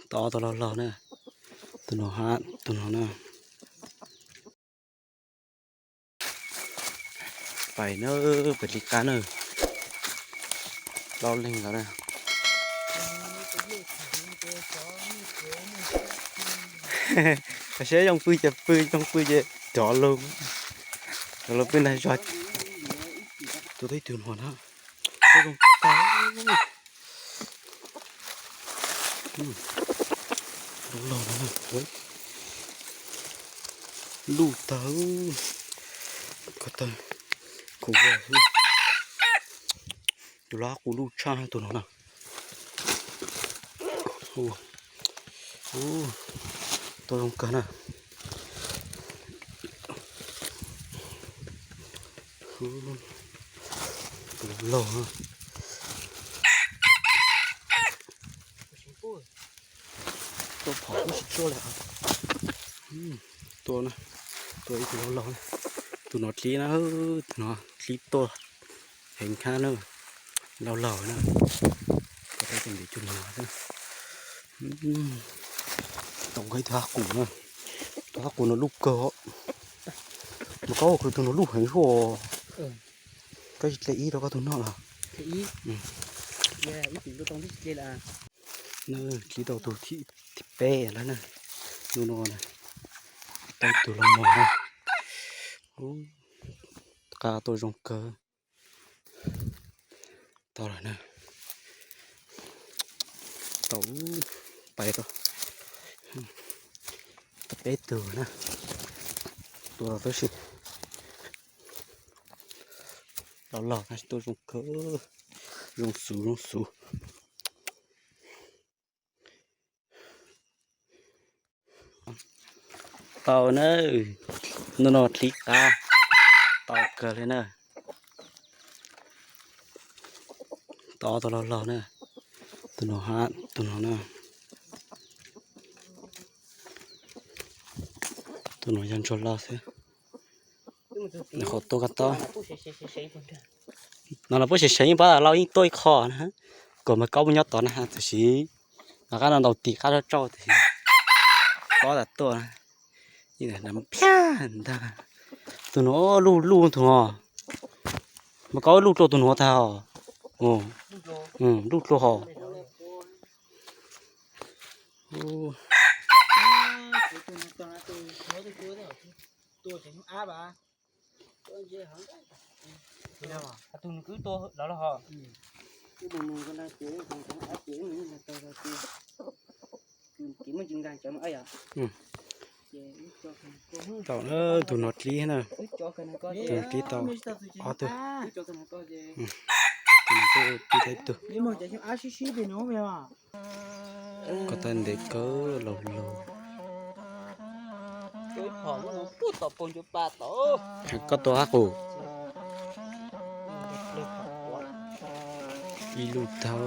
Tau ob tug laug laug na. Tus no hab tus no na. Pais na, pais li qab na. Plaub leeg ntawd na. Saib zoo pw ces pw, zoo pw ces rov lug, rov lug pw ntag zog. Tua tau ib tug no na. Zoo tag. Loj loj no na. Luj tag. Ko taw, kuv, tus loj qub luj tshaj tus no na. Tua zoo kawg na. Tus loj na. Tua phom tub si tsuaj li. Tua, tua ib tug loj loj na. Tus no dlib na, tus no dlib tuaj heev khab na. Loj loj na. Tau ntev cug no xwb. Tau ib tug hab qus na. Tus hab qus no luj kawg. Mas koj ua tus no luj heev suaj. Koj tsis hle ib rau koj tus noj los? Na, dlib tau tus thib peb lawm na. Hnub no tau tus los mog na. Qa tau zoo kawg. Tau lawm na. Tau, pais tau, tau peb tug na. Tua tau tab sis tau los tab sis tuaj zoo kawg, zoo xuv zoo xuv. Tau na, hnub no dlib qab, tau kawg li na. Tau ob tug laug laug na, tus no hab tus no na. Tus no yog ntsuag loj xwb. Qhov tuaj koj tob no los puab seev seev, yeej paub tas lauj yeej tuaj ib qho na. Kom mas kaub mus nyob tod na, tab sis no qab no ntaus tim qab rau tsauj tab sis paub tas tuaj. Phiaj ntag. Tus no luj luj tus no. Mas kaub luj dlua tus no tag os. Luj dlua hos. Tus nws kwv tua lawm los hos. Tau na, tus no dlib na. Tus no dlib tau ob tug. Tus no dlib tau ib tug. Koj tau ntev kawg laus laus. Koj tua hab qus. Ib lub tau.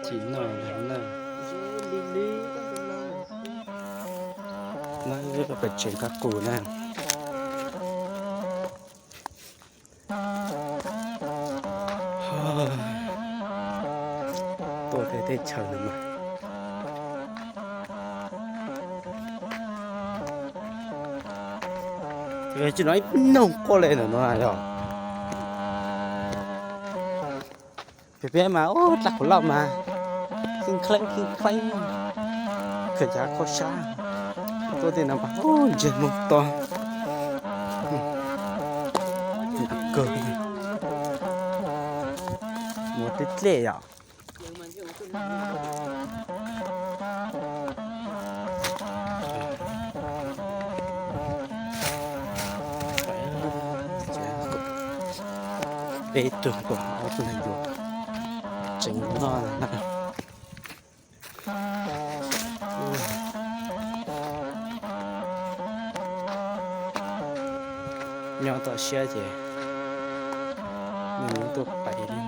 Tsis noj li na. Peb tseem qab qus na. Tuaj tej teb chaws no mas tsis no ib noog quaj li ntawm no yog. Pem peb mas ua dlaab qhuv loj mas khib kheeb khib kheeb, khaws cav kho sab tuaj tej no mas ua ntsej muag to kawg. Mus dlej dlej yom. Peb tug, ob tug ntsuag tseem noj na. Nyob tom siab ces nws tuaj pais li.